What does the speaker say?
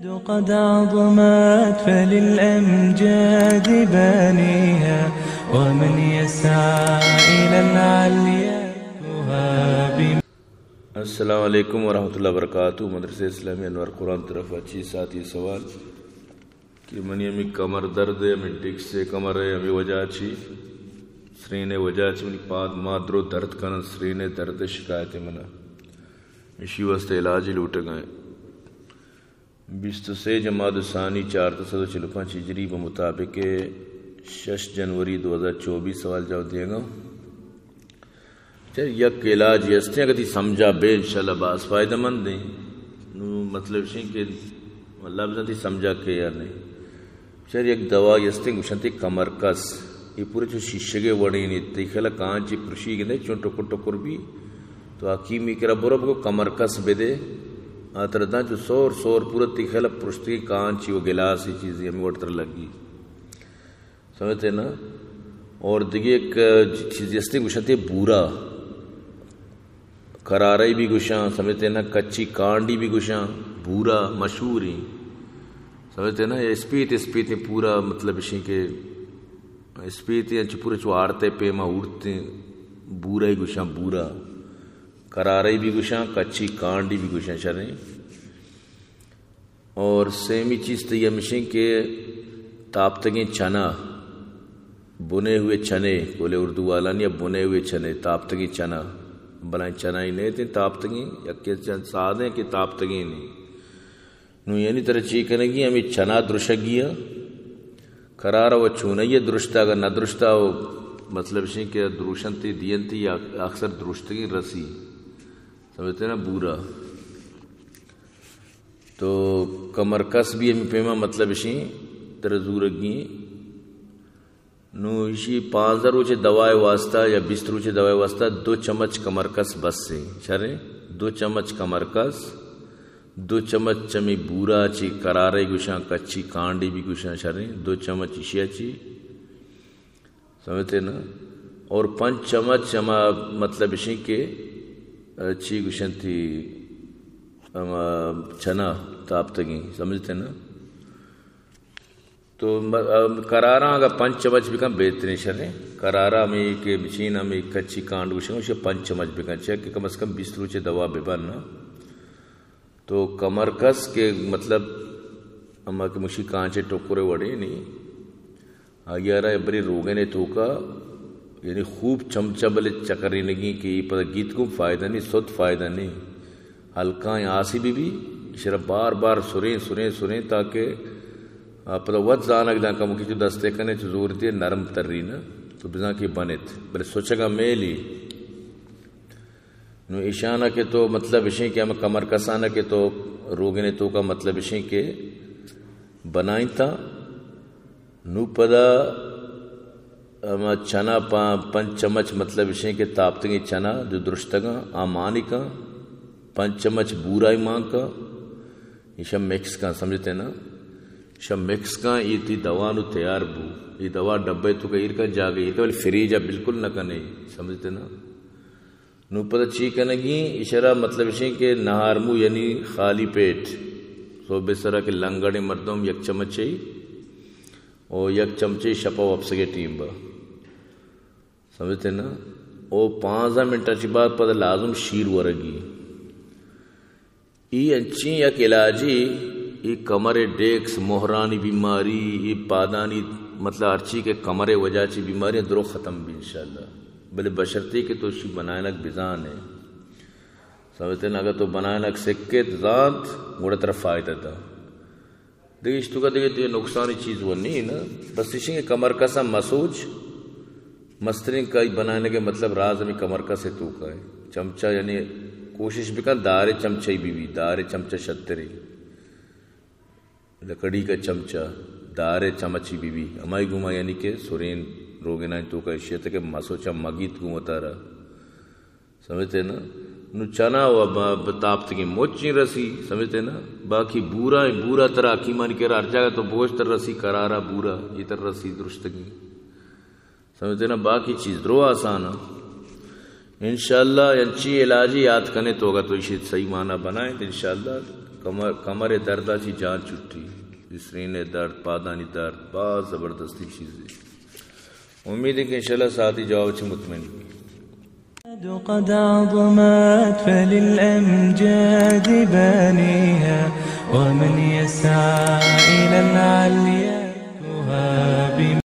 قد عظمت فللأمجاد بانيها، ومن يسعى إلى العليا يهاب. السلام علیکم ورحمۃ اللہ وبرکاتہ۔ مدرسہ اسلامی انوار قرآن طرف اچھی ساتھی سوال کہ منی ہمیں کمر درد ہے، ہمیں ڈکس ہے، کمر ہے، ہمیں وجہ چی سرینے وجہ چی منی پاد ما درو درد کنن، سرینے درد شکایت منا، اشی واسطے علاج لوٹگا ہے۔ بیست و سے جمادی الثانی چار سد و چل و پنچ ہجری بہ مطابق شش جنوری دو ہزار چوبیس سوال جواب دیگا۔ چہ یک علاج ہستیں، اگر تی سمجھا بے انشاءاللہ باز فائدہ مند ہیں۔ نو مطلب شیں کہ لفظ تی سمجھا کے یا نہیں۔ چہ یک دوا ہستیں گوشنتی کمر کس، یہ پورے چو شیشگے وڑیں، تی خیال کانچی پرشی گندے چون ٹکر ٹکر بھی، تو حکیمی کرا برو بگو کمر کس بدے، آ ترا داں چو سور سور پورا تی خیال پرشتی کانچی و گلاسی چیزی ہمیں وڑ تر لگی۔ سمجھتے نا؟ اور دیگه ایک چیزی ہستی گوشنتی بورا، کرارئی بھی گوشاں، سمجھتے نا؟ کچی کانڈی بھی گوشاں، بورا مشہور ہیں۔ سمجھتے نا؟ یہ اسپیت، اسپیت ہیں پورا، مطلب اشیں کہ اسپیت ہیں چو پورے چو آرتے پیما اورتے، بورا ہی گوشاں، بورا۔ کرارئی بھی گوشاں، کچی کانڈی بھی گوشاں، شریں۔ اور سیمی چیز تو یہ ہمشیں کہ تاپتگیں چنا، بنے ہوئے چنے، بولے اردو والا نہیں، اب بنے ہوئے چنے، تاپتگیں چنا، بلائیں چنا ہی نہیں تھے تاپتگیں، یکے چند سادے کہ تاپتگیں نہیں۔ نو یعنی ترا چی کنگی، ہمیں چنا درشگی ہے، قرار و چونئی درشتا، اگر نہ درشتا ہو، مطلب شیں کہ دروشنتی دینتی یا اکثر درشتگیں رسی، سمجھتے نا، بورا۔ تو کمر کس بھی ہمیں پیما مطلب اشیں ترا زورگی۔ نو اشی پانزدہ روچے دوائے واسطہ یا بیست روچے دوائے واسطہ دو چمچ کمر کس بس ہیں، شریں؟ دو چمچ کمر کس، دو چمچ چمی بورا چی کرارے گوشاں، کچی کانڈی بھی گوشاں، شریں؟ دو چمچ اشیا چی، سمجھتے نا؟ اور پنچ چمچ ہما مطلب اشیں کہ، آ، چی گوشنتی ہما چنا تاپتگیں، سمجھتے نا؟ تو م-، آ، کراراں اگر پنچ چمچ بکن بہترین شریں۔ کرارا ہمیں کہ مشین ہمیں کچی کانڈ گوشن، اسے پنچ چمچ بکن، چاہے کہ کم از کم بیست روچے دوا ببن نا۔ تو کمر کس کہ مطلب ہما کہ مشی کانچے ٹکرے وڑے نہیں، آگیارا بری روگنے توکا، یعنی خوب چمچہ بلے چکرینگی کہ یہ پتہ گیت کو فائدہ نہیں، ست فائدہ نہیں۔ ہلکائیں آسی بی بی، اشرا بار بار سریں، سریں، سریں، تاکہ، آ، پتہ وت زانگ داں کمو کہ چو دستے کنے، چو زور دے نرم ترین، تو بزاں کہ بنت۔ بلے سوچگا میلی۔ نو ایشانا کہ تو مطلب اشیں کہ ہم کمر کسانا کہ تو روگنے توکا مطلب اشیں کہ بنائیں تا۔ نو پدا ہما چنا پا-، پنچ چمچ مطلب اشیں کہ تاپتگیں چنا جو درشتگاں آ مانکاں، پنچ چمچ بورائی مانکاں، ایشا مکس کن، سمجھتے نا؟ ایشا مکس کن، یہ تی دوا نو تیار بو۔ یہ دوا ڈبے توکا ایر کن، جاگے ایر کن، بلے فریج ء بالکل نہ کنے، سمجھتے نا؟ نو پدا چی کنگی؟ اشرا مطلب اشیں کہ نہارمو یعنی خالی پیٹ، صبح سرا کہ لنگڑیں مردم یک چمچے او یک چمچے شپا وپسگے ٹیم با۔ سمجھتے نا؟ او پانزدہ منٹ چی بعد پدا لازم شیر ورگی۔ ای انچیں یک علاجے، ای کمر ڈیکس، مہرانی بیماری، ای پادانی، مطلب ہرچی کہ کمر وجہ چی بیماری درو ختم بی انشاءاللہ۔ بلے بشرطی کہ تو شی بنائنگ بزانے۔ سمجھتے نا؟ اگر تو بنائنگ سکت زانت، گڑا ترا فائدہ دا۔ دگہ اشتوکا دگہ تی نقصانی چیز و نہیں نا۔ بس اشیں کہ کمر کسا مسوج، مسترین کائی بنائنگ ء مطلب راز ہمیں کمر کس ء توکا ہے۔ چمچہ یعنی کوشش بکن دارے چمچہ بی بی، دارے چمچہ شترے۔ لکڑی کا چمچہ، دارے چمچی بی بی۔ ہمائی گوما یعنی کہ سرین روگنانی توکا اشیت کہ مسو چم مگیت گوما تارا۔ سمجھتے نا؟ نو چنا و ب-، ب-، تاپتگیں مچیں رسی، سمجھتے نا؟ باقی بورا، بورا ترا حکیمانی کرا ہر جاگہ تو بوش تر رسی، کرارا بورا، یہ تر رسی درشتگیں۔ سمجھتے نا؟ باقی چیز درو آسان ہے۔ انشاءاللہ انچی علاجی یاد کنے تو اگر تو اشی صحیح معنی بنائیں تو انشاءاللہ کمر، کمر ءِ درد ءَ چی جان چھٹی، سرین ءِ درد، پادانی درد، باز زبردستیں چیزے۔ امید ہے کہ انشاءاللہ ساعتی جواب چی مطمئن بی۔ قد عظمت فللأمجاد بانيها، ومن يسعى إلى العليا يهاب